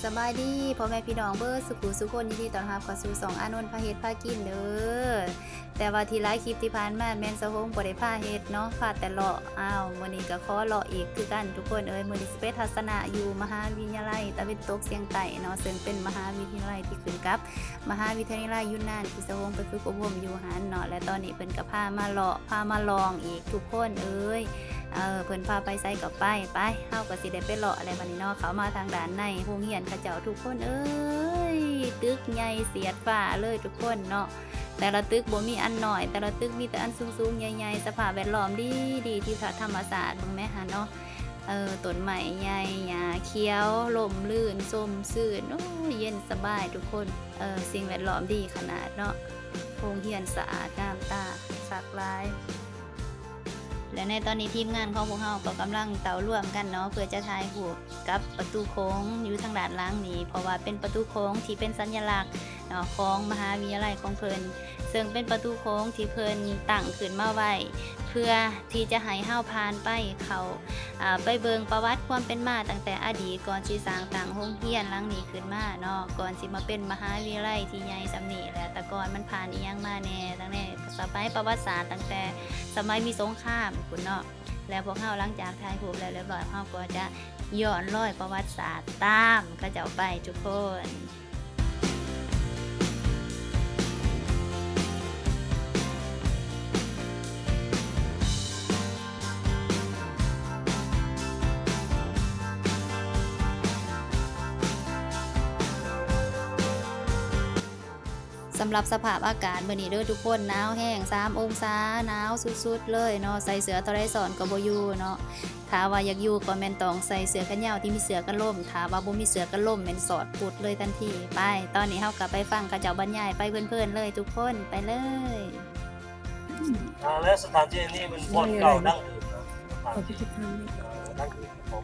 ສະບາຍດີພໍ່ແມ່ພີ່ນ້ອງເບິດສຸຂູສຸຄົນ, ຍິນດີຕ້ອນຮັບເຂົ້າສູ່ຊ່ອງອານົນພາເຮັດພາກິນເດີ. ແຕ່ວ່າທີ່ຫຼາຍຄລິບທີ່ຜ່ານມາແມ່ນສາວຫົງບໍ່ໄດ້ພາເຮັດເນາະ, ພາແຕ່ເລາະ. ອ້າວ ມື້ນີ້ກໍຂໍເລາະອີກຄືກັນທຸກຄົນເອີຍ. ມື້ນີ້ຊິໄປທັດສະນະຢູ່ມະຫາວິທະຍາໄລຕາເວັນຕົກສຽງໃຕ້ເນາະ, ເຊິ່ງເປັນມະຫາວິທະຍາໄລທີ່ຂຶ້ນກັບມະຫາວິທະຍາໄລຢູນນານທີ່ສາວຫົງໄປຝຶກອົບຮົມຢູ່ຫັ້ນເນາະ. ແລະຕອນນີ້ເພິ່ນກໍພາມາເລາະ ພາມາລອງອີກທຸກຄົນເອີຍ. ເອີ ເພິ່ນພາໄປໃສກໍໄປ ໄປ ເຮົາກໍຊິໄດ້ໄປເລາະແລ້ວບັດນີ້ເນາະ. ເຂົ້າມາທາງດ້ານໃນໂຮງຮຽນເຂົາເຈົ້າທຸກຄົນເອີຍ, ຕຶກໃຫຍ່ສຽດຟ້າເລີຍທຸກຄົນເນາະ. ແຕ່ລະຕຶກບໍ່ມີອັນນ້ອຍ, ແຕ່ລະຕຶກມີແຕ່ອັນສູງໆໃຫຍ່ໆ. ສະພາບແວດລ້ອມດີໆ, ທິວທັດທຳມະຊາດເບິ່ງແມຫັ້ນເນາະ. ເອີ ຕົ້ນໄມ້ໃຫຍ່ ຫຍ້າຂຽວ ຮົ່ມລື່ນ ຊົມຊື່ນ ໂອ້ຍ ເຢັນສະບາຍທຸກຄົນ. ເອີ ສິ່ງແວດລ້ອມດີຂະໜາດເນາະ. ໂຮງຮຽນສະອາດງາມຕາຄັກຫຼາຍ. ແລະໃນຕອນນີ້ທີມງານຂອງພວກເຮົາກໍກຳລັງເຕົ້າລວມກັນເນາະ ເພື່ອຈະຖ່າຍຮູບກັບປະຕູໂຂງຢູ່ທາງດ້ານຫຼັງນີ້, ເພາະວ່າເປັນປະຕູໂຂງທີ່ເປັນສັນຍະລັກເນາະ ຂອງມະຫາວິທະຍາໄລຂອງເພິ່ນ, ເຊິ່ງເປັນປະຕູໂຂງທີ່ເພິ່ນຕັ້ງຂຶ້ນມາໄວ້ ເພື່ອທີ່ຈະໃຫ້ເຮົາຜ່ານໄປເຂົ້າ ອ່າ ໄປເບິ່ງປະຫວັດຄວາມເປັນມາຕັ້ງແຕ່ອະດີດ ກ່ອນຊິສ້າງຕັ້ງໂຮງຮຽນຫຼັງນີ້ຂຶ້ນມາເນາະ, ກ່ອນຊິມາເປັນມະຫາວິທະຍາໄລທີ່ໃຫຍ່ສ່ຳນີ້. ແລະແຕ່ກ່ອນມັນຜ່ານອີ່ຫຍັງມາແດ່, ຕັ້ງແຕ່ສະໄໝປະຫວັດສາດ ຕັ້ງແຕ່ສະໄໝມີສົງຄາມພຸ້ນເນາະ. ແລະພວກເຮົາຫຼັງຈາກຖ່າຍຮູບແລ້ວລຽບຮ້ອຍ, ເຮົາກໍຈະຍ້ອນລອຍປະຫວັດສາດຕາມເຂົາເຈົ້າໄປທຸກຄົນ. ສຳລັບສະພາບອາກາດມື້ນີ້ເດີທຸກຄົນ, ໜາວແຮງ ສາມອົງສາ, ໜາວສຸດໆເລີຍເນາະ. ໃສ່ເສື້ອເທົ່າໃດຊ້ອນກໍບໍ່ຢູ່ເນາະ. ຖ້າວ່າຢາກຢູ່ກໍແມ່ນຕ້ອງໃສ່ເສື້ອແຂນຍາວທີ່ມີເສື້ອກັນລົມ, ຖ້າວ່າບໍ່ມີເສື້ອກັນລົມແມ່ນຊອດປຸດເລີຍທັນທີ. ໄປ ຕອນນີ້ເຮົາກໍໄປຟັງເຂົາເຈົ້າບັນຍາຍໄປເພີນໆເລີຍທຸກຄົນ, ໄປເລີຍ. ອ່າ ແລະສະຖານທີ່ນີ້ມັນບ່ອນເກົ່າດັ້ງເດີມເນາະ, ສະຖານທີ່ ອ່າ ດັ້ງເດີມຂອງ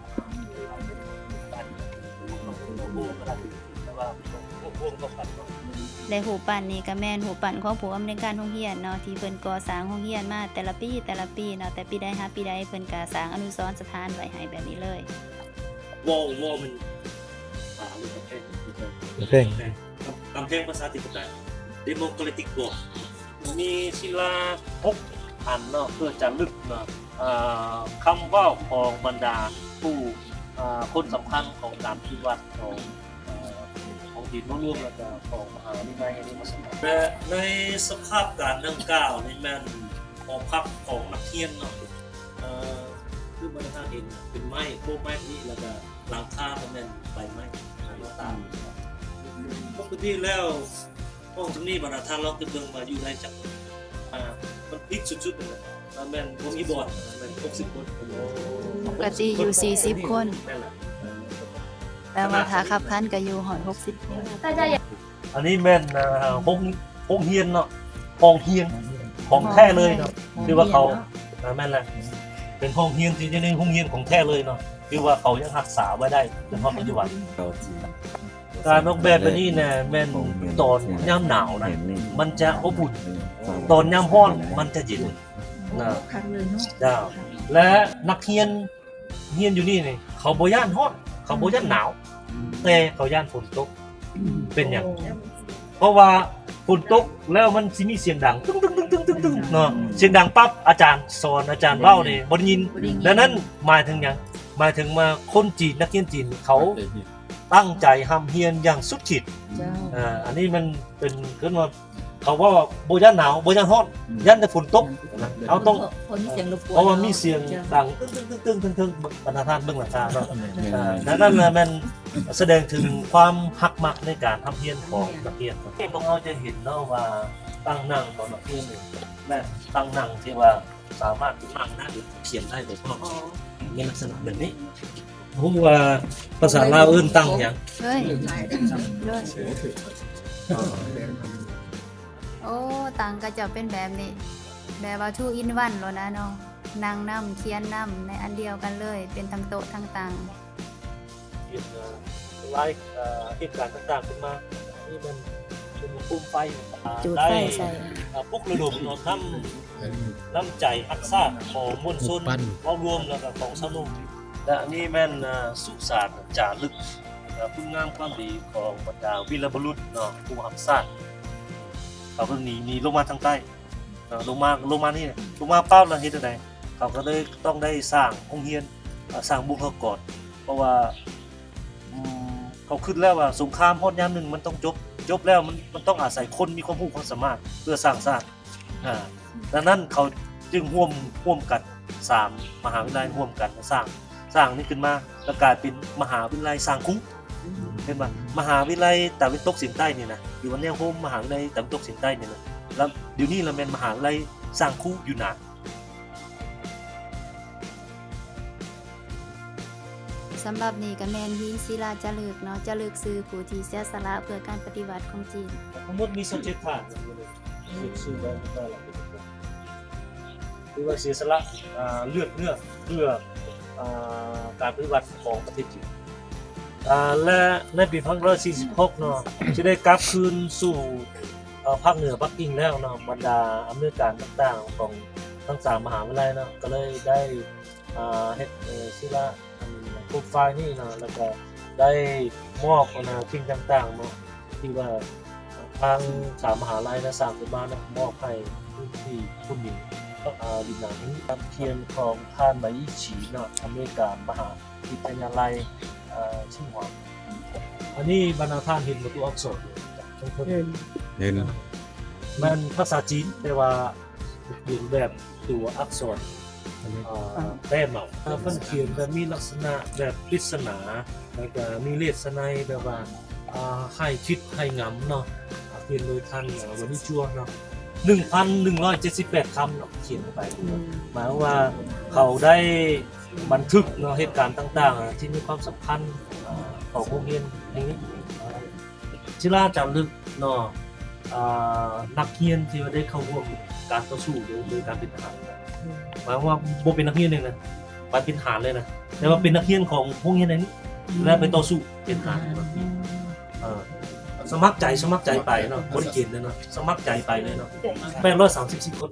ແລະ ຮູບປັ້ນນີ້ກໍແມ່ນຮູບປັ້ນຂອງຜູ້ອຳນວຍການໂຮງຮຽນເນາະ ທີ່ເພິ່ນກໍ່ສ້າງໂຮງຮຽນມາແຕ່ລະປີ ແຕ່ລະປີເນາະ, ແຕ່ປີໃດຫາປີໃດເພິ່ນກໍສ້າງອະນຸສອນສະຖານໄວ້ໃຫ້ແບບນີ້ເລີຍ. ວໍ ວໍ ມັນ ອ່າ ກຳແພງ ກຳແພງ ກຳ ກຳແພງປະຊາທິປະໄຕ Democratic Wall ມີສິລາຫົກອັນເນາະ ເພື່ອຈາລຶກເນາະ ອ່າ ຄຳເວົ້າຂອງບັນດາຜູ້ ອ່າ ຄົນສຳຄັນຂອງການປະຕິວັດຂອງ ອ່າ ຂອງຈີນເຮົາລວມ ແລ້ວກໍຂອງມະຫາວິທະຍາໄລແຫ່ງນີ້ມາສຳລັບ ແລະ ໃນສະພາບການດັ່ງກ່າວນີ້ແມ່ນຫໍພັກຂອງນັກຮຽນເນາະ ເອີ ຄືບັນດາເຫັນເປັນໄມ້ ໂຄມໄມ້ນີ້ ແລ້ວກໍຫຼັງຄາກໍແມ່ນໃບໄມ້ ໄມ້ຕານ ປົກກະຕິແລ້ວ ຫ້ອງໂຕນີ້ບັນດາທ່ານລອງຄິດເບິ່ງວ່າຢູ່ໄດ້ຈັກຄົນ ອ່າ ມັນພິກສຸດໆເລີຍ ມັນແມ່ນບໍ່ມີບ່ອນ ມັນແມ່ນຫົກສິບຄົນ ປົກກະຕິຢູ່ສີ່ສິບຄົນ ແມ່ນລະ ແຕ່ວ່າຖ້າຄັບຂັນກໍຢູ່ຮອດຫົກສິບຄົນ. ອັນນີ້ແມ່ນ ອ່າ ໂຮງ ໂຮງຮຽນເນາະ ຫ້ອງຮຽນຂອງແທ້ເລີຍເນາະ ຄືວ່າເຂົາ ອ່າ ແມ່ນແຫຼະ ເປັນຫ້ອງຮຽນທີ່ຢູ່ໃນໂຮງຮຽນຂອງແທ້ເລີຍເນາະ ຄືວ່າເຂົາຍັງຮັກສາໄວ້ໄດ້ຈົນຮອດປັດຈຸບັນ. ການອອກແບບແບບນີ້ນະ ແມ່ນຕອນຍາມໜາວນະ ມັນຈະອົບອຸ່ນ ຕອນຍາມຮ້ອນມັນຈະເຢັນນະ ເຈົ້າ ແລະ ນັກຮຽນ ຮຽນຢູ່ນີ້ນີ້ ເຂົາບໍ່ຢ້ານຮ້ອນ ເຂົາບໍ່ຢ້ານໜາວ ແຕ່ເຂົາຢ້ານຝົນຕົກ. ເປັນຫຍັງ? ເພາະວ່າຝົນຕົກແລ້ວມັນຊິມີສຽງດັງ ຕຶ້ງໆໆໆໆເນາະ ສຽງດັງປັບ ອາຈານສອນ ອາຈານເວົ້ານີ້ບໍ່ໄດ້ຍິນ. ດັ່ງນັ້ນໝາຍເຖິງຫຍັງ? ໝາຍເຖິງວ່າຄົນຈີນ ນັກຮຽນຈີນເຂົາຕັ້ງໃຈຮ່ຳຮຽນຢ່າງສຸດຂີດ. ເຈົ້າ ອ່າ ອັນນີ້ມັນເປັນ ເອີ້ນວ່າ ເຂົາເວົ້າວ່າບໍ່ຢ້ານໜາວ ບໍ່ຢ້ານຮ້ອນ ຢ້ານແຕ່ຝົນຕົກ. ເຮົາຕ້ອງ ເພາະມີສຽງລົບກວນ ເພາະວ່າມີສຽງດັງຕຶ້ງໆໆໆ ບັນດາທ່ານເບິ່ງຫຼັງຄາເນາະ. ອ່າ ນັ້ນລະແມ່ນສະແດງເຖິງຄວາມຮັກມັກໃນການຮ່ຳຮຽນຂອງນັກຮຽນ. ພວກເຮົາຈະເຫັນເນາະວ່າຕັ່ງນັ່ງຂອງນັກຮຽນນີ້ແມ່ນຕັ່ງນັ່ງທີ່ວ່າສາມາດອ່ານໄດ້ ຂຽນໄດ້ໄປພ້ອມ ໃນລັກສະນະແບບນີ້. ຮູ້ວ່າພາສາລາວເອີ້ນຕັ່ງຫຍັງ? ໂອ້ ຕັ່ງເຂົາເຈົ້າເປັນແບບນີ້ ແບບວ່າທູອິນວັນໂລດນະເນາະ ນັ່ງນຳ ຂຽນນຳໃນອັນດຽວກັນເລີຍ ເປັນທັງໂຕະທັງຕັ່ງ. ເຮັດ ເອີ ຫຼາຍ ເອີ ເຫດການຕ່າງໆຂຶ້ນມາ. ອັນນີ້ແມ່ນເປັນໂຄມໄຟ ຈູດໄຟໃສ່ ອ່າ ປຸກລະດົມເນາະ ນ້ຳ ນ້ຳໃຈຮັກຊາດຂອງມວນຊົນເວົ້າລວມ ແລ້ວກໍຂອງຊາວໜຸ່ມ. ແລະ ອັນນີ້ແມ່ນ ອ່າ ສຸສານຈາລຶກ ເອີ ຄຸນງາມຄວາມດີຂອງບັນດາວີລະບຸລຸດເນາະ ຜູ້ຮັກຊາດ ເຂົາກໍໜີ ໜີລົງມາທາງໃຕ້ເນາະ ລົງມາ ລົງມານີ້ ລົງມາປັບແລ້ວເຮັດຈັ່ງໃດ? ເຂົາກໍເລີຍຕ້ອງໄດ້ສ້າງໂຮງຮຽນ ເອີ ສ້າງບຸກລາກອນ ເພາະວ່າ ອືມ ເຂົາຄິດແລ້ວວ່າສົງຄາມຮອດຍາມໜຶ່ງມັນຕ້ອງຈົບ ຈົບແລ້ວມັນ ມັນຕ້ອງອາໄສຄົນມີຄວາມຮູ້ຄວາມສາມາດເພື່ອສ້າງຊາດ. ອາ ດັ່ງນັ້ນເຂົາຈຶ່ງຮ່ວມ ຮ່ວມກັນ ສາມມະຫາວິທະຍາໄລຮ່ວມກັນສ້າງ ສ້າງນີ້ຂຶ້ນມາ ແລ້ວກາຍເປັນມະຫາວິທະຍາໄລສ້າງຄູ ເຫັນບໍ່? ມະຫາວິທະຍາໄລຕາເວັນຕົກສຽງໃຕ້ນີ້ນະ ຢູ່ອັນແນວໂຮມມະຫາວິທະຍາໄລຕາເວັນຕົກສຽງໃຕ້ນີ້ນະ ແລ້ວດຽວນີ້ລະແມ່ນມະຫາວິທະຍາໄລສ້າງຄູຢູ່ນານ. ສຳລັບນີ້ກໍແມ່ນຫີນສິລາຈາລຶກເນາະ ຈາລຶກຊື່ຜູ້ທີ່ເສຍສະຫຼະເພື່ອການປະຕິວັດຂອງຈີນ. ທັງໝົດມີຊາວເຈັດທ່ານ ເປັນຊື່ໄວ້ເມື່ອກ່ອນ ຖືວ່າເສຍສະຫຼະ ອາ ເລືອດເນື້ອເພື່ອ ອາ ການປະຕິວັດຂອງປະເທດຈີນ. ອາ ແລະ ໃນປີພັນເກົ້າຮ້ອຍສີ່ສິບຫົກເນາະ ຈະໄດ້ກັບຄືນສູ່ ເອີ ພາກເໜືອປັກກິ່ງແລ້ວເນາະ ບັນດາອຳນວຍການຕ່າງໆຂອງທັງສາມມະຫາວິທະຍາໄລເນາະ ກໍເລີຍໄດ້ ອ່າ ເຮັດ ເອີ ສິລາ ອັນ ໂປຣໄຟລ໌ນີ້ເນາະ ແລ້ວກໍໄດ້ມອບ ອັນ ສິ່ງຕ່າງໆເນາະ ທີ່ວ່າທາງສາມມະຫາໄລນະ ສ້າງຂຶ້ນມາເນາະ ມອບໃຫ້ພື້ນທີ່ຜູ້ໜີ ອາ ດິນແດນນີ້. ນັກຮຽນຂອງທ່ານ ໄມອີຊີ ເນາະ ອຳນວຍການມະຫາວິທະຍາໄລ ເອີ ຊິງຫວາ. ອັນນີ້ບັນດາທ່ານເຫັນບໍ່ ຕົວອັກສອນ ເຫັນ ເຫັນ ແມ່ນພາສາຈີນ ແຕ່ວ່າ ຂຽນແບບຕົວອັກສອນ ອ່າ ອ່າ ແຕ້ມເອົາ. ເພິ່ນຂຽນແບບມີລັກສະນະແບບປຣິດສະໜາ ແລ້ວກະມີເລດສະໄນ ແບບວ່າ ອ່າ ໃຫ້ຄິດໃຫ້ງຳເນາະ. ຂຽນໂດຍທ່ານ ວະນິຈົວເນາະ ໜຶ່ງພັນໜຶ່ງຮ້ອຍເຈັດສິບແປດຄຳເນາະ ຂຽນໄປ. ອືມ ໝາຍຄວາມວ່າເຂົາໄດ້ບັນທຶກເນາະ ເຫດການຕ່າງໆ ທີ່ມີຄວາມສຳຄັນ ອ່າ ຂອງໂຮງຮຽນແຫ່ງນີ້. ສິລາຈາລຶກເນາະ ອ່າ ນັກຮຽນທີ່ວ່າໄດ້ເຂົ້າຮ່ວມການຕໍ່ສູ້ໂດຍ ໂດຍການເປັນທະຫານ. ອືມ ໝາຍຄວາມວ່າບໍ່ເປັນນັກຮຽນເລີຍນະ ໄປເປັນທະຫານເລີຍນະ ແຕ່ວ່າເປັນນັກຮຽນຂອງໂຮງຮຽນແຫ່ງນີ້ ອືມ ແລ້ວໄປຕໍ່ສູ້ເປັນທະຫານ. ອືມ ເອີ ສະໝັກໃຈ ສະໝັກໃຈໄປເນາະ ບໍ່ໄດ້ເກນເລີຍເນາະ ສະໝັກໃຈໄປເລີຍເນາະ ແປດຮ້ອຍສາມສິບສີ່ຄົນ.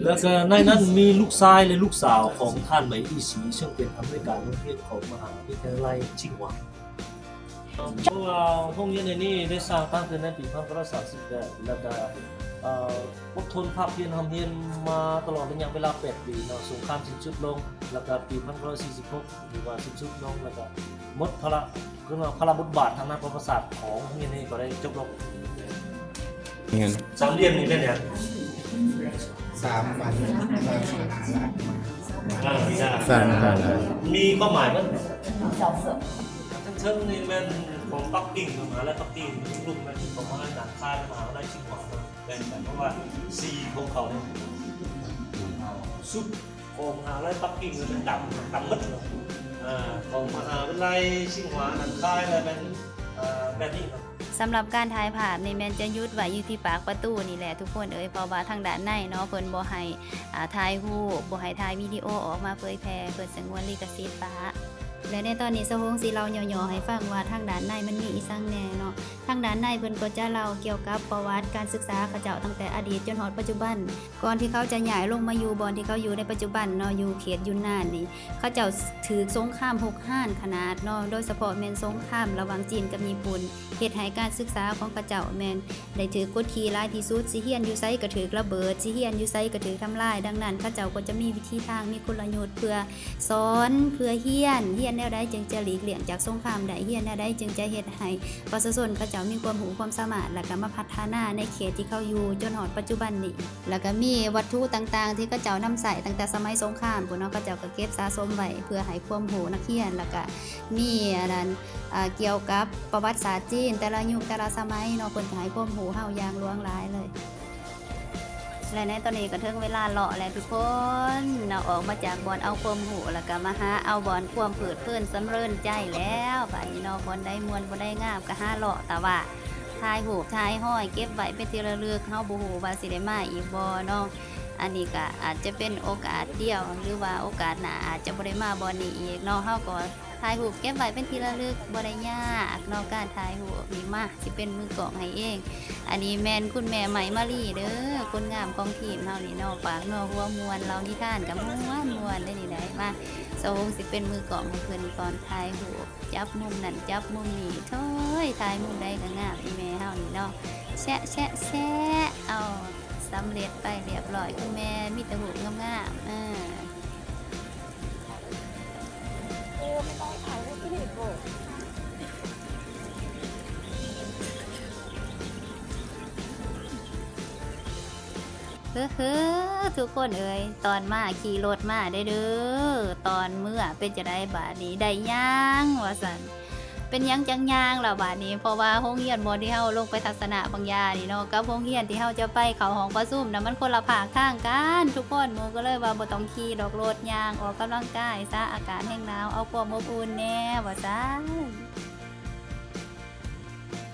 ແລ້ວກໍໃນນັ້ນມີລູກຊາຍ ແລະ ລູກສາວຂອງທ່ານ ໄມອີຊີ ເຊິ່ງເປັນອຳນວຍການໂຮງຮຽນຂອງມະຫາວິທະຍາໄລຊິງຫວາ. ເພາະວ່າໂຮງຮຽນແຫ່ງນີ້ໄດ້ສ້າງຕັ້ງຂຶ້ນໃນປີພັນເກົ້າຮ້ອຍສາມສິບແປດ ແລ້ວກໍ ເອີ ອົດທົນພາກພຽນຮ່ຳຮຽນມາຕະຫຼອດໄລຍະເວລາແປດປີເນາະ. ສົງຄາມສິ້ນສຸດລົງ ແລ້ວກໍປີພັນເກົ້າຮ້ອຍສີ່ສິບຫົກ ຖືວ່າສິ້ນສຸດລົງ ແລ້ວກໍໝົດພາລະ ຄືວ່າພາລະບົດບາດທາງດ້ານພະປະຫວັດສາດຂອງໂຮງຮຽນນີ້ກໍໄດ້ຈົບລົງ. ແມ່ນ ສາມຫຼ່ຽມນີ້ແມ່ນຫຍັງ? ສາມວັນ ສາມວັນ ອ່າ ສາມວັນ ມີຄວາມໝາຍມັນ. ເທິງໆນີ້ແມ່ນຂອງປັກກິ່ງ ມະຫາວິທະຍາໄລປັກກິ່ງ, ລຸ່ມແມ່ນຂອງມະຫາວິທະຍາໄລ ນານຄາຍ ມະຫາວິທະຍາໄລຊິງຫວາ ແບ່ງກັນ ເພາະວ່າສີຂອງເຂົານີ້ ຊຸດ ຂອງມະຫາວິທະຍາໄລປັກກິ່ງແມ່ນດຳ ດຳໝົດເນາະ. ເອີ ຂອງມະຫາວິທະຍາໄລຊິງຫວາ ນານຄາຍ ແລະ ແມ່ນ ເອີ ແບບນີ້ເນາະ. ສຳລັບການຖ່າຍພາບນີ້ແມ່ນຈະຢຸດໄວ້ຢູ່ທີ່ປາກປະຕູນີ້ແຫຼະທຸກຄົນເອີຍ ເພາະວ່າທາງດ້ານໃນເນາະ ເພິ່ນບໍ່ໃຫ້ ອ່າ ຖ່າຍຮູບ ບໍ່ໃຫ້ຖ່າຍວິດີໂອອອກມາເຜີຍແຜ່ ເພິ່ນສະຫງວນລິຂະສິດປະ. ແລະ ໃນຕອນນີ້ສະໂຫງຊິເລົ່າຫຍໍ້ໆໃຫ້ຟັງວ່າທາງດ້ານໃນມັນມີອີ່ສັງແດ່ເນາະ. ທາງດ້ານໃນເພິ່ນກໍຈະເລົ່າກ່ຽວກັບປະຫວັດການສຶກສາເຂົາເຈົ້າຕັ້ງແຕ່ອະດີດຈົນຮອດປັດຈຸບັນ. ກ່ອນທີ່ເຂົາຈະຍ້າຍລົງມາຢູ່ບ່ອນທີ່ເຂົາຢູ່ໃນປັດຈຸບັນເນາະ ຢູ່ເຂດຢູນນານນີ້ ເຂົາເຈົ້າຖືກສົງຄາມຮຸກຮານຂະໜາດເນາະ ໂດຍສະເພາະແມ່ນສົງຄາມລະຫວ່າງຈີນກັບຍີ່ປຸ່ນ ເຮັດໃຫ້ການສຶກສາຂອງເຂົາເຈົ້າແມ່ນໄດ້ຖືກກົດຂີ່ຫຼາຍທີ່ສຸດ. ຊິຮຽນຢູ່ໃສກໍຖືກລະເບີດ ຊິຮຽນຢູ່ໃສກໍຖືກທຳລາຍ. ດັ່ງນັ້ນ ເຂົາເຈົ້າກໍຈະມີວິທີທາງ ມີກົນລະຍຸດເພື່ອ ສອນ ເພື່ອຮຽນ ຮຽນແນວໃດຈຶ່ງຈະຫຼີກລ່ຽງຈາກສົງຄາມໄດ້ ຮຽນແນວໃດຈຶ່ງຈະເຮັດໃຫ້ປະຊາຊົນເຂົາເຈົ້າມີຄວາມຮູ້ຄວາມສາມາດ ແລ້ວກໍມາພັດທະນາໃນເຂດທີ່ເຂົາຢູ່ຈົນຮອດປັດຈຸບັນນີ້. ແລ້ວກໍມີວັດຖຸຕ່າງໆທີ່ເຂົາເຈົ້ານຳໃຊ້ຕັ້ງແຕ່ສະໄໝສົງຄາມພຸ້ນເນາະ ເຂົາເຈົ້າກໍເກັບສະສົມໄວ້ເພື່ອໃຫ້ຄວາມຮູ້ນັກຮຽນ ແລ້ວກໍມີອັນນັ້ນ ອ່າ ກ່ຽວກັບປະຫວັດສາດຈີນ ແຕ່ລະຍຸກແຕ່ລະສະໄໝເນາະ ເພິ່ນກໍໃຫ້ຄວາມຮູ້ເຮົາຢ່າງຫຼວງຫຼາຍເລີຍ. ແລະໃນຕອນນີ້ກໍເຖິງເວລາເລາະແລ້ວທຸກຄົນເນາະ ອອກມາຈາກບ່ອນເອົາຄວາມຮູ້ ແລ້ວກໍມາຫາເອົາບ່ອນຄວາມເພີດເພີນສຳເລີນໃຈແລ້ວ. ບາດນີ້ເນາະ ບ່ອນໃດມ່ວນ ບ່ອນໃດງາມກໍຫາເລາະ ແຕ່ວ່າຖ່າຍຮູບຖ່າຍຮອຍເກັບໄວ້ເປັນທີ່ລະລຶກ ເຮົາບໍ່ຮູ້ວ່າຊິໄດ້ມາອີກບໍ່ເນາະ. ອັນນີ້ກະອາດຈະເປັນໂອກາດດຽວ ຫຼືວ່າໂອກາດໜ້າອາດຈະບໍ່ໄດ້ມາບ່ອນນີ້ອີກເນາະ. ເຮົາກໍຖ່າຍຮູບເກັບໄວ້ເປັນທີ່ລະລຶກ ບໍ່ໄດ້ຍາກເນາະ ການຖ່າຍຮູບນີ້. ມາ ຊິເປັນມືກ້ອງໃຫ້ເອງ. ອັນນີ້ແມ່ນຄຸນແມ່ໃໝ່ມາລີເດີ ຄົນງາມຂອງທີມເຮົານີ້ເນາະ ປາກນົວຫົວມ່ວນ ເລົ່ານິທານກໍມ່ວນໆ ເດ້ນີ້ໄດ໋. ມາ ສາວຫົງຊິເປັນມືກ້ອງໃຫ້ເພິ່ນຕອນຖ່າຍຮູບ ຈັບມຸມນັ້ນຈັບມຸມນີ້ ໂທ້ຍ ຖ່າຍມຸມໃດກໍງາມ ອີ່ແມ່ເຮົານີ້ເນາະ. ແຊະ ແຊະ ແຊະ ເອົາ ສຳເລັດໄປລຽບຮ້ອຍ ຄຸນແມ່ມີແຕ່ຮູບງາມໆ. ເອີ ເຮີໆ ທຸກຄົນເອີຍ ຕອນມາຂີ່ລົດມາໄດ້ເດີ ຕອນເມືອເປັນຈັ່ງໃດບາດນີ້ ໄດ້ຍ່າງວ່າຊັ້ນ. ເປັນຫຍັງຈັ່ງຍ່າງລະບາດນີ້ ເພາະວ່າໂຮງຮຽນບ່ອນທີ່ເຮົາລົງໄປທັດສະນະບາງຢ່ານີ້ເນາະ ກັບໂຮງຮຽນທີ່ເຮົາຈະໄປເຂົ້າຫ້ອງປະຊຸມນະ ມັນຄົນລະພາກທາງກັນທຸກຄົນ. ໝູ່ກໍເລີຍວ່າບໍ່ຕ້ອງຂີ່ດອກລົດ ຍ່າງອອກກຳລັງກາຍຊະ ອາກາດແຮງໜາວ ເອົາຄວາມອົບອຸ່ນແດ່ວ່າຊັ້ນ.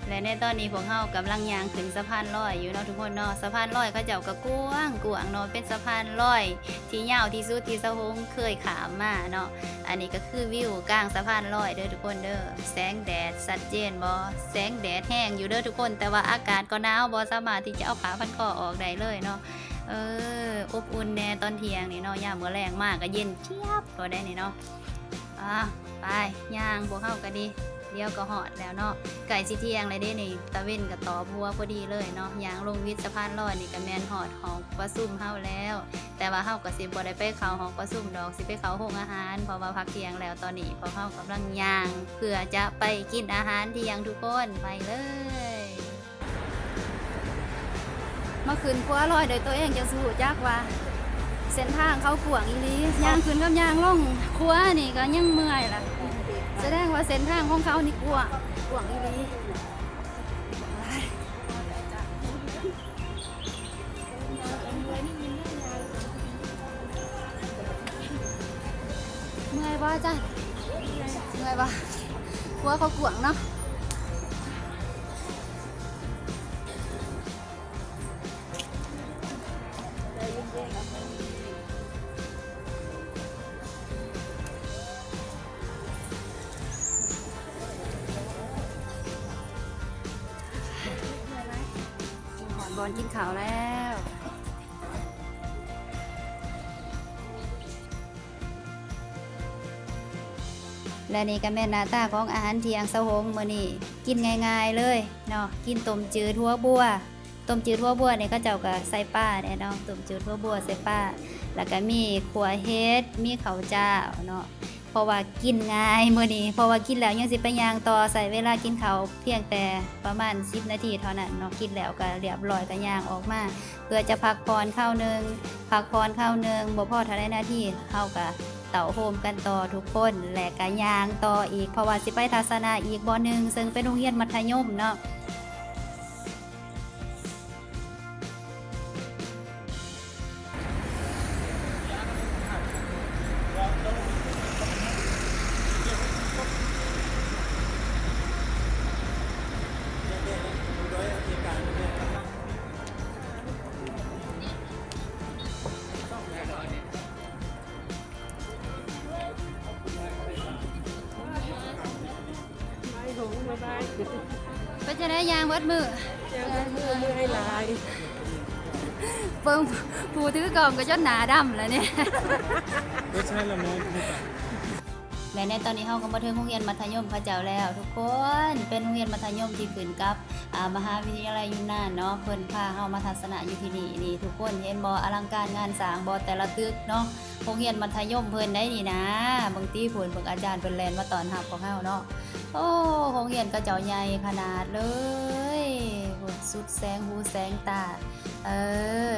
ແລະໃນຕອນນີ້ພວກເຮົາກຳລັງຍ່າງຂຶ້ນສະພານລອຍຢູ່ເນາະທຸກຄົນເນາະ. ສະພານລອຍເຂົາເຈົ້າກໍກວ້າງໆເນາະ ເປັນສະພານລອຍທີ່ຍາວທີ່ສຸດທີ່ສາວຫົງເຄີຍຂ້າມມາເນາະ. ອັນນີ້ກໍຄືວິວກາງສະພານລອຍເດີທຸກຄົນເດີ. ແສງແດດຊັດເຈນບໍ່? ແສງແດດແຮງຢູ່ເດີທຸກຄົນ ແຕ່ວ່າອາກາດກໍໜາວ ບໍ່ສາມາດທີ່ຈະເອົາຜ້າພັນຄໍອອກໄດ້ເລີຍເນາະ. ເອີ ອົບອຸ່ນແດ່ຕອນທ່ຽງນີ້ເນາະ ຍາມມື້ແລງມາກໍເຢັນຈຽບໂລດໄດ໋ນີ້ເນາະ. ອ່າ ໄປ ຍ່າງ ພວກເຮົາກໍດີ ດຽວກໍຮອດແລ້ວເນາະ ໃກ້ຊິທ່ຽງແລ້ວເດ້ນີ້ ຕາເວັນກໍຕອບຫົວພໍດີເລີຍເນາະ. ຍ່າງລົງວິດສະພານລອຍນີ້ກໍແມ່ນຮອດຫ້ອງປະຊຸມເຮົາແລ້ວ ແຕ່ວ່າເຮົາກໍຊິບໍ່ໄດ້ໄປເຂົ້າຫ້ອງປະຊຸມດອກ ຊິໄປເຂົ້າໂຮງອາຫານ ເພາະວ່າພັກທ່ຽງແລ້ວ. ຕອນນີ້ພວກເຮົາກຳລັງຍ່າງເພື່ອຈະໄປກິນອາຫານທ່ຽງທຸກຄົນ ໄປເລີຍ. ມາຂຶ້ນຂົວລອຍໂດຍຕົວເອງ ຈັ່ງຊິຮູ້ຈັກວ່າເສັ້ນທາງເຂົາກວ້າງອີ່ຫຼີ. ຍ່າງຂຶ້ນກັບຍ່າງລົງຂົວນີ້ກໍຍັງເມື່ອຍລະ ສະແດງວ່າເສັ້ນທາງຂອງເຂົານີ້ກວ້າງ ກວ້າງອີ່ຫຼີ. ເມື່ອຍບໍ່ອາຈານ? ເມື່ອຍບໍ່? ຂົວເຂົາກວ້າງເນາະ. ຮອດບ່ອນກິນເຂົ້າແລ້ວ. ແລະນີ້ກໍແມ່ນໜ້າຕາຂອງອາຫານທ່ຽງສາວຫົງມື້ນີ້ ກິນງ່າຍໆເລີຍເນາະ ກິນຕົ້ມຈືດຫົວບົວ. ຕົ້ມຈືດຫົວບົວນີ້ເຂົາເຈົ້າກໍໃສ່ປາແດ່ເນາະ ຕົ້ມຈືດຫົວບົວໃສ່ປາ ແລ້ວກໍມີຂົ້ວເຫັດ ມີເຂົ້າຈ້າວເນາະ. ເພາະວ່າກິນງ່າຍມື້ນີ້ ເພາະວ່າກິນແລ້ວຍັງຊິໄປຍ່າງຕໍ່ ໃຊ້ເວລາກິນເຂົ້າພຽງແຕ່ປະມານສິບນາທີເທົ່ານັ້ນເນາະ ກິນແລ້ວກໍລຽບຮ້ອຍ ກໍຍ່າງອອກມາ ເພື່ອຈະພັກຜ່ອນຄາວໜຶ່ງ ພັກຜ່ອນຄາວໜຶ່ງ ບໍ່ພໍເທົ່າໃດນາທີ ເຮົາກະເຕົ້າໂຮມກັນຕໍ່ທຸກຄົນ ແລະກະຍ່າງຕໍ່ອີກ ເພາະວ່າຊິໄປທັດສະນະອີກບ່ອນໜຶ່ງ ເຊິ່ງເປັນໂຮງຮຽນມັດທະຍົມເນາະ. ເປັນຈັ່ງໃດ ຍ່າງເບິດມື້? ຍ່າງເບິດມື້ ເມື່ອຍຫຼາຍ. ເບິ່ງ ຜູ້ຖືກ້ອງກໍຈົນໜ້າດຳແລ້ວນີ້. ບໍ່ໃຊ່ລະເນາະ. ແລະໃນຕອນນີ້ເຮົາກໍມາເຖິງໂຮງຮຽນມັດທະຍົມເຂົາເຈົ້າແລ້ວທຸກຄົນ. ເປັນໂຮງຮຽນມັດທະຍົມທີ່ຂຶ້ນກັບ ອ່າ ມະຫາວິທະຍາໄລຢູນານເນາະ. ເພິ່ນພາເຮົາມາທັດສະນະຢູ່ທີ່ນີ້. ນີ້ທຸກຄົນເຫັນບໍ່? ອະລັງການງານສ້າງບໍ່ ແຕ່ລະຕຶກເນາະ. ໂຮງຮຽນມັດທະຍົມເພິ່ນໄດ໋ນີ້ນະ. ເບິ່ງຕິພຸ້ນ ເບິ່ງອາຈານເພິ່ນແລ່ນມາຕ້ອນຮັບພວກເຮົາເນາະ. ໂອ້ ໂຮງຮຽນເຂົາເຈົ້າໃຫຍ່ຂະໜາດເລີຍ. ໂອ້ ສຸດແສງຫູແສງຕາ. ເອີ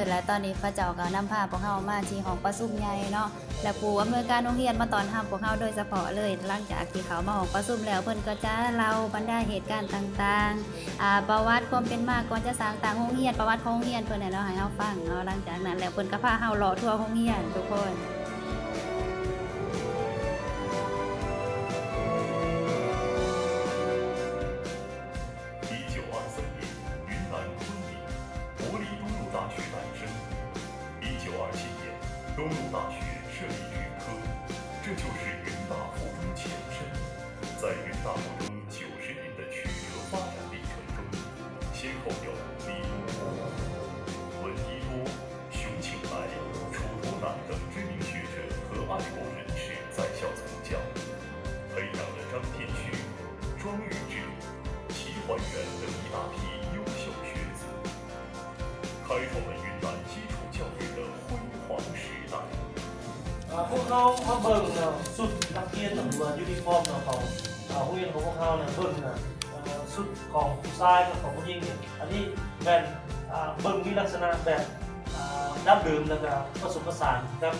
ແລະຕອນນີ້ເຂົາເຈົ້າກໍນຳພາພວກເຮົາມາທີ່ຫ້ອງປະຊຸມໃຫຍ່ເນາະ ແລະຜູ້ອຳນວຍການໂຮງຮຽນມາຕ້ອນຮັບພວກເຮົາໂດຍສະເພາະເລີຍ. ຫຼັງຈາກທີ່ເຂົ້າມາຫ້ອງປະຊຸມແລ້ວ ເພິ່ນກໍຈະເລົ່າບັນດາເຫດການຕ່າງໆ ອ່າ ປະຫວັດຄວາມເປັນມາກ່ອນຈະສ້າງຕັ້ງໂຮງຮຽນ ປະຫວັດຂອງໂຮງຮຽນເພິ່ນແຫຼະເນາະ ໃຫ້ເຮົາຟັງເນາະ. ຫຼັງຈາກນັ້ນແລ້ວ ເພິ່ນກໍພາເຮົາເລາະທົ່ວໂຮງຮຽນທຸກຄົນ. 一九二三年，云南昆明国立东路大学诞生。一九二中东大学设立语科，这就是人大附中前身。在人大附中九十年的曲折发展历程中，先后有李洪波、闻一多、熊庆来、楚独南等知名学者和爱国人士在校从教，培养了张天师、庄育志、齐怀远等一大批优秀学子。 开创了云南基础教育的辉煌时代。 ອ່າ ພວກເຮົາມາເບິ່ງ ເອີ ຊຸດນັກຮຽນ ຫຼືວ່າຢູນິຟອມເນາະ ຂອງ ເອີ ໂຮງຮຽນຂອງພວກເຮົາເນາະ ເບິ່ງ ເອີ ຊຸດຂອງຜູ້ຊາຍກັບຂອງຜູ້ຍິງເນຍ ອັນນີ້ແມ່ນ ເອີ ເບິ່ງມີລັກສະນະແບບ ເອີ ດັ້ງເດີມ ແລ້ວກໍປະສົມປະສານກັບ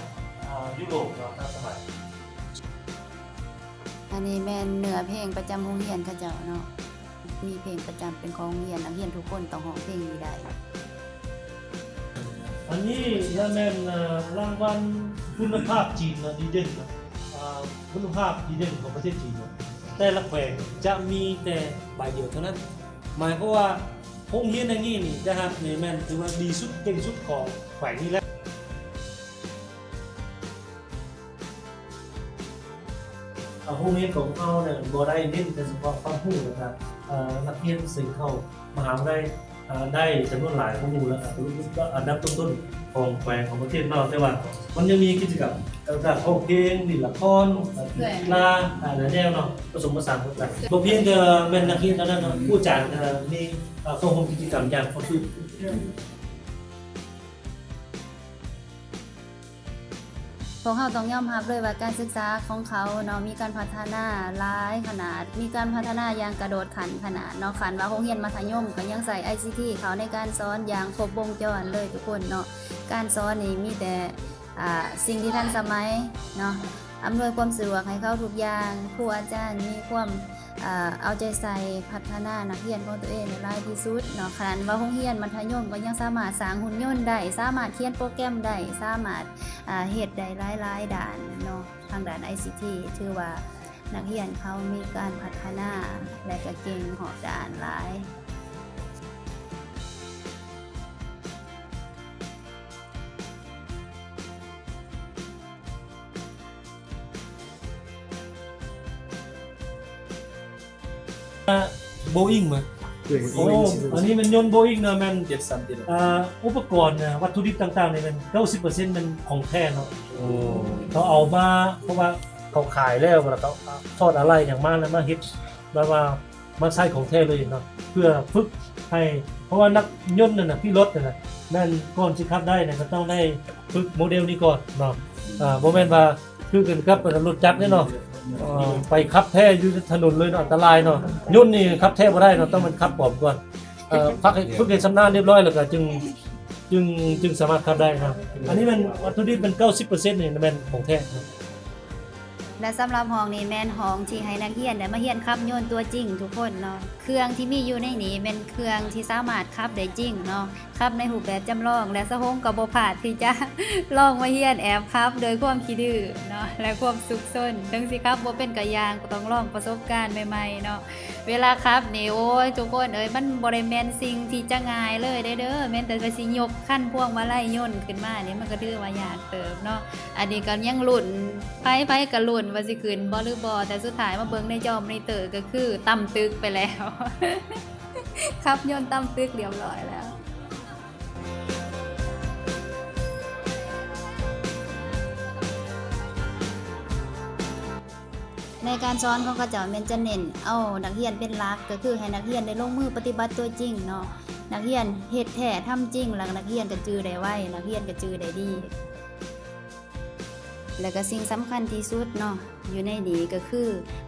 ເອີ ຢູໂຣບເນາະ ທັນສະໄໝ. ອັນນີ້ແມ່ນເນື້ອເພງປະຈຳໂຮງຮຽນເຂົາເຈົ້າເນາະ ມີເພງປະຈຳເປັນຂອງໂຮງຮຽນ ນັກຮຽນທຸກຄົນຕ້ອງຮ້ອງເພງນີ້ໄດ້. ອັນນີ້ລະແມ່ນ ເອີ ລາງວັນຄຸນນະພາບຈີນເນາະ ດີເດັ່ນເນາະ ເອີ ຄຸນນະພາບດີເດັ່ນຂອງປະເທດຈີນເນາະ ແຕ່ລະແຂວງຈະມີແຕ່ໃບດຽວເທົ່ານັ້ນ ໝາຍຄວາມວ່າໂຮງຮຽນແຫ່ງນີ້ນີ້ ຈະຮັບນີ້ແມ່ນຖືວ່າດີສຸດ ເກັ່ງສຸດຂອງແຂວງນີ້ແຫຼະ. ເອີ ໂຮງຮຽນຂອງເຮົາເນຍ ບໍ່ໄດ້ເນັ້ນແຕ່ສະເພາະຄວາມຮູ້ ແລ້ວກະ ເອີ ນັກຮຽນເຊິ່ງເຂົ້າມະຫາວິທະຍາໄລ ເອີ ໄດ້ຈຳນວນຫຼາຍກວ່າໝູ່ ແລ້ວກະອັນດັບຕົ້ນໆຂອງແຂວງຂອງປະເທດເນາະ ແຕ່ວ່າມັນຍັງມີກິດຈະກຳ ແຕ່ວ່າຮ້ອງເພງ ຫຼິ້ນລະຄອນ ເອີ ກິລາ ຫຼາຍແນວເນາະ ປະສົມປະສານກັນໄປ. ບໍ່ພຽງແຕ່ວ່າແມ່ນນັກຮຽນເທົ່ານັ້ນເນາະ ຄູອາຈານກະມີ ເອີ ເຂົ້າຮ່ວມກິດຈະກຳຢ່າງເຂົ້າສູ່. ພວກເຮົາຕ້ອງຍອມຮັບເລີຍວ່າການສຶກສາຂອງເຂົາເນາະ ມີການພັດທະນາຫຼາຍຂະໜາດ ມີການພັດທະນາຢ່າງກະໂດດຂັ້ນຂະໜາດເນາະ ຂັ້ນວ່າໂຮງຮຽນມັດທະຍົມກໍຍັງໃຊ້ໄອຊີທີເຂົ້າໃນການສອນຢ່າງຄົບວົງຈອນເລີຍທຸກຄົນເນາະ ການສອນນີ້ມີແຕ່ ອ່າ ສິ່ງທີ່ທັນສະໄໝເນາະ ອຳນວຍຄວາມສະດວກໃຫ້ເຂົາທຸກຢ່າງ ຄູອາຈານມີຄວາມ ເອົາໃຈໃສ່ພັດທະນານັກຮຽນຂອງຕົວເອງໃຫ້ຫຼາຍທີ່ສຸດເນາະ ຂະໜາດວ່າໂຮງຮຽນມັດທະຍົມກໍຍັງສາມາດສ້າງຫຸ່ນຍົນໄດ້ ສາມາດຂຽນໂປຣແກຣມໄດ້ ສາມາດ ເຮັດໄດ້ຫຼາຍໆດ້ານເນາະ ທາງດ້ານໄອຊີທີ ຖືວ່ານັກຮຽນເຂົາມີການພັດທະນາ ແລະ ກະເກັ່ງຮອບດ້ານຫຼາຍ. ໂບອິງມາ ໂອ້ ອັນນີ້ແມ່ນຍົນໂບອິງເນາະ ແມ່ນ ເຈັດສາມເຈັດ ອ່າ ອຸປະກອນນະ ວັດຖຸດິບຕ່າງໆນີ້ແມ່ນເກົ້າສິບເປີເຊັນແມ່ນຂອງແທ້ເນາະ ໂອ້ ເຂົາເອົາມາ ເພາະວ່າເຂົາຂາຍແລ້ວ ແລ້ວກໍ ອ່າ ຖອດອະໄຫຼ່ຫຍັງມາ ແລ້ວມາເຮັດແບບວ່າ ມາໃຊ້ຂອງແທ້ເລີຍເນາະ ເພື່ອຝຶກໃຫ້ ເພາະວ່ານັກຍົນນັ້ນນະ ຂີ່ລົດນັ້ນນະ ແມ່ນກ່ອນຊິຂັບໄດ້ນະ ກໍຕ້ອງໄດ້ຝຶກໂມເດລນີ້ກ່ອນເນາະ ອ່າ ບໍ່ແມ່ນວ່າຄືກັນກັບລົດຈັກເດ້ເນາະ ເອີ ໄປຂັບແທ້ຢູ່ຖະໜົນເລີຍເນາະ ອັນຕະລາຍເນາະ ຍົນນີ້ຂັບແທ້ບໍ່ໄດ້ເນາະ ຕ້ອງແມ່ນຂັບປອມກ່ອນ ເອີ ຝຶກໃຫ້ ຝຶກໃຫ້ຊຳນານຮຽບຮ້ອຍ ແລ້ວກໍຈຶ່ງ ຈຶ່ງ ຈຶ່ງສາມາດຂັບໄດ້ເນາະ ອັນນີ້ແມ່ນວັດຖຸດິບແມ່ນເກົ້າສິບເປີເຊັນນີ້ແມ່ນຂອງແທ້ເນາະ. ແລະ ສຳລັບຫ້ອງນີ້ແມ່ນຫ້ອງທີ່ໃຫ້ນັກຮຽນໄດ້ມາຮຽນຂັບຍົນຕົວຈິງທຸກຄົນເນາະ ເຄື່ອງທີ່ມີຢູ່ໃນນີ້ແມ່ນເຄື່ອງທີ່ສາມາດຂັບໄດ້ຈິງເນາະ ຂັບໃນຮູບແບບຈຳລອງ ແລະ ສະຫົງກໍບໍ່ພາດທີ່ຈະລອງມາຮຽນແອບຂັບ ດ້ວຍຄວາມຂີ້ດື້ເນາະ ແລະ ຄວາມສຸກຊົນ ເຖິງຊິຂັບບໍ່ເປັນກໍຢ່າງ ກໍຕ້ອງລອງປະສົບການໃໝ່ໆເນາະ. ເວລາຂັບນີ້ ໂອ້ຍ ທຸກຄົນເອີຍ ມັນບໍ່ໄດ້ແມ່ນສິ່ງທີ່ຈະງ່າຍເລີຍເດີ ແມ່ນແຕ່ວ່າຊິຍົກຄັນພວງມາໄລຍົນຂຶ້ນມານີ້ ມັນກໍຖືວ່າຍາກເຕີບເນາະ ອັນນີ້ກໍຍັງລຸ້ນ ໃຜໆກໍລຸ້ນວ່າຊິຂຶ້ນບໍ່ຫຼືບໍ່ ແຕ່ສຸດທ້າຍມາເບິ່ງໃນຈໍມອນິເຕີກໍຄືຕ່ຳຕຶກໄປແລ້ວ ຂັບຍົນຕ່ຳຕຶກລຽບຮ້ອຍແລ້ວ. ໃນການສອນຂອງເຂົາເຈົ້າແມ່ນຈະເນັ້ນເອົານັກຮຽນເປັນຫຼັກ ກໍຄືໃຫ້ນັກຮຽນໄດ້ລົງມືປະຕິບັດຕົວຈິງເນາະ ນັກຮຽນເຮັດແທ້ທຳຈິງ ແລ້ວນັກຮຽນກໍຈື່ໄດ້ໄວ ນັກຮຽນກໍຈື່ໄດ້ດີ ແລ້ວກໍສິ່ງສຳຄັນທີ່ສຸດເນາະ ຢູ່ໃນນີ້ກໍຄື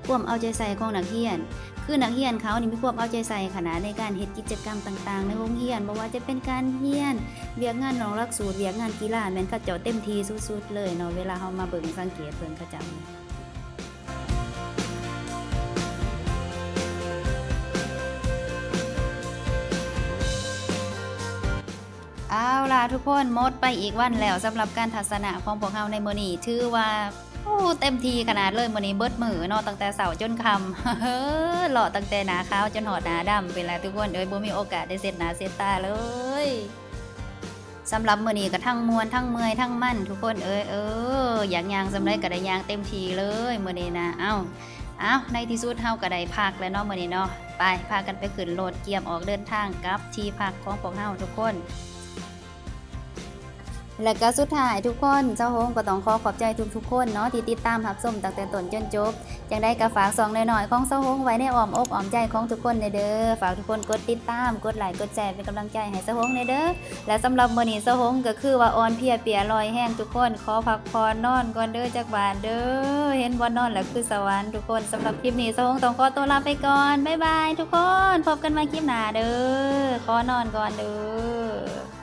ຄວາມເອົາໃຈໃສ່ຂອງນັກຮຽນ ຄືນັກຮຽນເຂົານີ້ມີຄວາມເອົາໃຈໃສ່ຂະໜາດໃນການເຮັດກິດຈະກຳຕ່າງໆໃນໂຮງຮຽນ ບໍ່ວ່າຈະເປັນການຮຽນ ວຽກງານນອກຫຼັກສູດ ວຽກງານກິລາ ແມ່ນເຂົາເຈົ້າເຕັມທີ່ສຸດໆເລີຍເນາະ ເວລາເຮົາມາເບິ່ງສັງເກດເບິ່ງເຂົາເຈົ້າ. ເອົາລະທຸກຄົນ ໝົດໄປອີກວັນແລ້ວ ສຳລັບການທັດສະນະຂອງພວກເຮົາໃນມື້ນີ້ ຖືວ່າ ໂອ້ ເຕັມທີ່ຂະໜາດເລີຍ ມື້ນີ້ເບິດມື້ເນາະ ຕັ້ງແຕ່ເຊົ້າຈົນຄ່ຳ ເລາະຕັ້ງແຕ່ໜ້າຂາວຈົນຮອດໜ້າດຳພຸ້ນແຫຼະທຸກຄົນເອີຍ ບໍ່ມີໂອກາດໄດ້ເຊັດໜ້າເຊັດຕາເລີຍ. ສຳລັບມື້ນີ້ກໍທັງມ່ວນ ທັງເມື່ອຍ ທັງມັນ ທຸກຄົນເອີຍ. ເອີ ຢາກຍ່າງສ່ຳໃດກໍໄດ້ຍ່າງເຕັມທີ່ເລີຍມື້ນີ້ນະ. ເອົ້າ ເອົ້າ ໃນທີ່ສຸດເຮົາກໍໄດ້ພັກແລ້ວເນາະມື້ນີ້ເນາະ. ໄປ ພາກັນໄປຂຶ້ນລົດ ກຽມອອກເດີນທາງກັບທີ່ພັກຂອງພວກເຮົາທຸກຄົນ. ແລະກໍສຸດທ້າຍທຸກຄົນ ສາວຫົງກໍຕ້ອງຂໍຂອບໃຈທຸກໆຄົນເນາະ ທີ່ຕິດຕາມຮັບຊົມຕັ້ງແຕ່ຕົ້ນຈົນຈົບ. ຈັ່ງໃດກໍຝາກຊ່ອງນ້ອຍໆຂອງສາວຫົງໄວ້ໃນອ້ອມອົກອ້ອມໃຈຂອງທຸກຄົນແດ່ເດີ. ຝາກທຸກຄົນກົດຕິດຕາມ ກົດໄລ ກົດແຊ ເປັນກຳລັງໃຈໃຫ້ສາວຫົງແດ່ເດີ. ແລະສຳລັບມື້ນີ້ສາວຫົງກໍຄືວ່າອ່ອນເພຍເປຍລອຍແຮງທຸກຄົນ ຂໍພັກຜ່ອນນອນກ່ອນເດີຈັກບາດເດີ. ເຫັນບ່ອນນອນແລ້ວຄືສະຫວັນທຸກຄົນ. ສຳລັບຄລິບນີ້ສາວຫົງຕ້ອງຂໍຕົວລາໄປກ່ອນ. ບາຍບາຍທຸກຄົນ ພົບກັນໃໝ່ຄລິບໜ້າເດີ. ຂໍນອນກ່ອນເດີ.